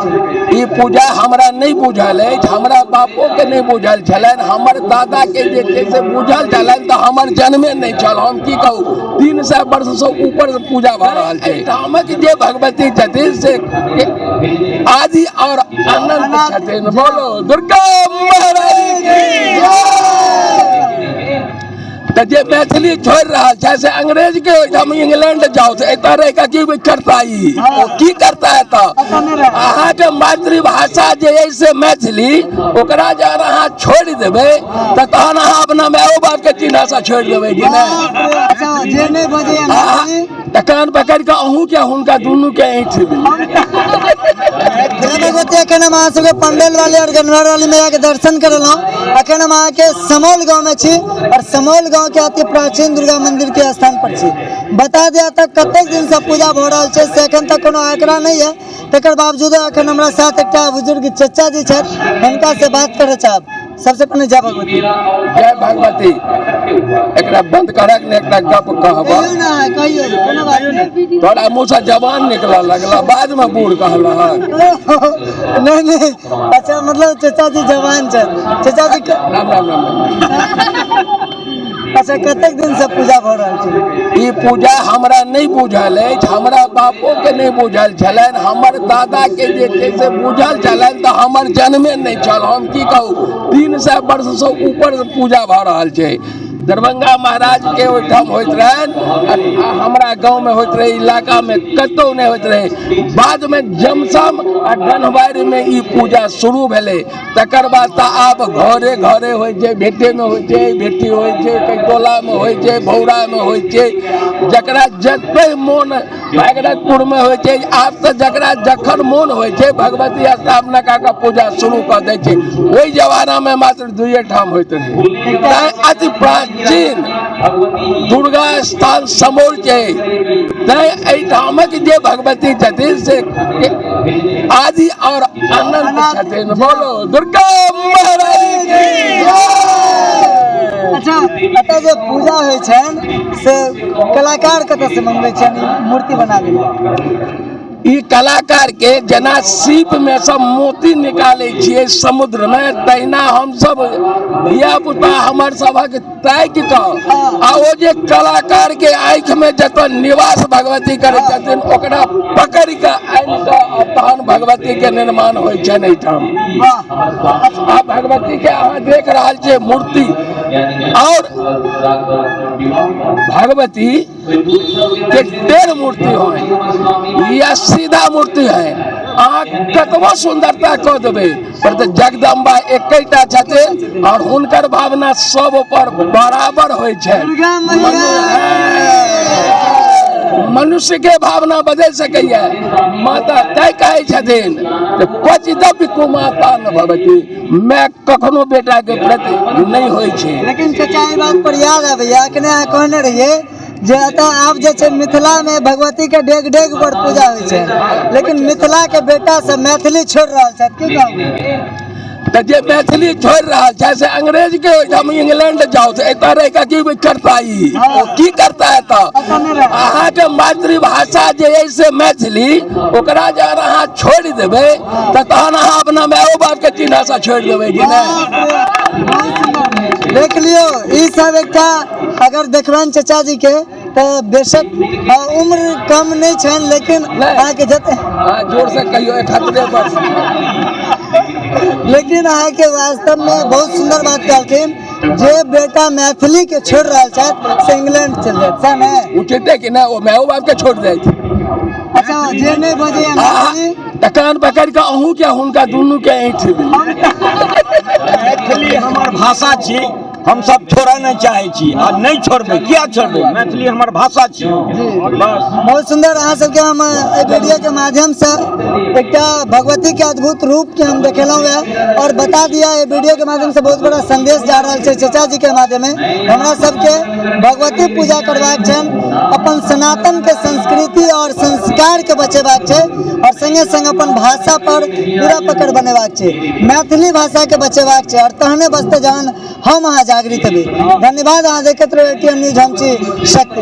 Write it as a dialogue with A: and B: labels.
A: छै?
B: ई पूजा हमरा नहि बुझल अछि, हमरा बापोके नहि बुझल छलनि, हमर दादाके जे छै से बुझल छलनि तऽ हमर जन्मे नहि छल। हम की कहू, 300 वर्षसँ ऊपर पूजा भऽ रहल छै। एहिठामक जे भगवती छथिन से आदि और अनंत छथिन। बोलो दुर्गा महारानी की। तऽ जे मैथिली छोड़ि रहल छै से अंग्रेज के ओहिठाम इंग्लैंड जाउ, तऽ एतऽ रहि कऽ की करता ई, ओ की करता एतऽ? अहाँके मातृभाषा जे अइ से मैथिली, ओकरा जहन अहाँ छोड़ि देबै तऽ तहन अहाँ अपना मायो बापके चिन्हसँ छोड़ि देबै कि नहि?
A: अच्छा, जे नहि बजैया मैथिली,
B: तऽ कान पकड़ि कऽ अहूँके हुनका दुनूके ऐंठ दी।
A: जय भगवती। एखन हम अहाँ सबके पंडेल वाली और गनवार वाली मैया के दर्शन करेलहुँ। एखन हम अहाँके समौल गाँव में छी और समौल गाँव के अति प्राचीन दुर्गा मंदिर के स्थान पर छी। बता दिया तक कतेक दिन से पूजा भऽ रहल छै से एखन तक कोनो आंकड़ा नहीं है, तकर बावजूदो एखन हमरा साथ एकटा बुजुर्ग चचा जी छथि, हुनका से बात करे चाहब। सबसे पहले जय भगवती।
B: जय भगवती। एकरा बंद करक ने, एकटा गप कहब।
A: कहियौ ना, कहियौ, कोनो बात नहीं।
B: तोरा मुँह से जवान निकलऽ लगला, बाद में बूढ़ कहला।
A: नहीं नहीं, अच्छा, मतलब चचा जी जवान छथि। चचा जी,
B: राम राम राम राम।
A: अच्छा, कतेक दिन से पूजा भऽ रहल छै?
B: ई पूजा हमरा नहि बुझल अछि, हमरा बापोके नहि बुझल छलनि, हमर दादाके जे छै से बुझल छलनि तऽ हमर जन्मे नहि छल। हम की कहू, 300 वर्षसँ ऊपर पूजा भऽ रहल छै। दरभंगा महाराजके ओहिठाम होइत रहनि आ हमरा गाँवमे होइत रहै, इलाकामे कतहु नहि होइत रहै। बादमे जमसम आ गन्हवारिमे ई पूजा शुरू भेलै, तकर बाद तऽ आब घरे घरे होइ छै, भेटेमे होइ छै, भेटी होइ छै, टोलामे होइ छै, भौरामे होइ छै, जकरा जते मोन भागीरथपुरमे होइ छै। आब तऽ जकरा जखन मोन होइ छै भगवती स्थापना कऽ कऽ पूजा शुरू कऽ दै छै। ओहि जमानामे मात्र दुइए ठाम होइत रहै। तैँ अति प्राचीन दुर्गा स्थान समौल छै। तैँ एहिठामक जे भगवती छथिन से आदि और अनंत छथिन। बोलो दुर्गा महारानी की।
A: अच्छा, एतऽ जे पूजा होइ छनि से कलाकार कतऽ से मंगबै छनि मूर्ति बनाबै लए?
B: ई कलाकार के जेना सीप में सब मोती निकालै छियै समुद्र में, तहिना हमसब धिया पुता हमर सभक ताकि कऽ आ ओ जे कलाकार के आँखि में जतऽ निवास भगवती करै छथिन ओकरा पकड़ि कऽ आनि कऽ आ तहन भगवती के निर्माण होइ छनि एहिठाम। आ भगवती के अहाँ देख रहल छियै मूर्ति, और भगवती के टेढ़ मूर्ति है या सीधा मूर्ति है, अहाँ कतबो सुंदरता कऽ देबै पर तऽ जगदम्बा एकेटा छथिन और हुनकर भावना सब पर बराबर होइ छै।
A: दुर्गा मैया।
B: मनुष्य के भावना बदलि सकैया, माता तय कहै छथिन जे क्वचिदपि कुमाता न भवति, माय कखनो बेटा के प्रति नहि होइ छै।
A: लेकिन चचा, ई बात पर याद आबैया, एखने अहाँ कहने रहियै जे एतऽ आब जे छै मिथिला में भगवती के डेग डेग पर पूजा होइ छै, लेकिन मिथिला के बेटा सब मैथिली छोड़ि रहल छथि, की कहबै?
B: तऽ जे मैथिली छोड़ि रहल छै से अंग्रेज के ओहिठाम इंग्लैंड जाउ, तऽ एतऽ रहि कऽ की करता ई, ओ की करता एतऽ? अहाँके मातृभाषा जे अइ से मैथिली, ओकरा जहन अहाँ छोड़ि देबै तऽ तहन अहाँ अपना मायो बापके चिन्हसँ छोड़ि देबै कि नहि?
A: देख लियौ, ई सब एकटा अगर देखबनि चचा जी के तऽ बेशक उम्र कम नहि छनि, लेकिन अहाँके जते
B: अहाँ जोर से कहियौ, 71 वर्ष।
A: लेकिन अहाँके वास्तव में बहुत सुंदर बात कहलखिन, जे बेटा मैथिली के छोड़ रहल छथि से इंग्लैंड चलि जायत, सएह ने?
B: उचिते कि नहि, ओ मायो बापके छोड़ि दैत।
A: अच्छा, जे नहि बजैया मैथिली,
B: तऽ कान पकड़ि कऽ अहूँके हुनका दुनूके ऐंठ दी।
C: मैथिली हमर भाषा छी, हमसब छोड़ऽ नहि चाहै छी आ नहि छोड़बै। किया छोड़बै? मैथिली हमर भाषा छी, बस।
A: बहुत सुंदर। अहाँ सबके हम एहि वीडियो के माध्यम से एकटा भगवती के अद्भुत रूप के हम देखेलहुँ है और बता दिया, एहि वीडियो के माध्यम से बहुत बड़ा संदेश जा रहल छै चचा जी के माध्यम में। हमरा सबके भगवती पूजा करबाक छनि, अपन सनातन के संस्कृति और संस्कार के बचेबाक छै और संगे संग अपन भाषा पर पूरा पकड़ बनेबाक छै, मैथिली भाषा के बचेबाक छै और तहने बचतै जहन हम अहाँ जागृत हेबै। धन्यवाद। अहाँ देखैत रहू एटीएम न्यूज, हम छी शक्ति।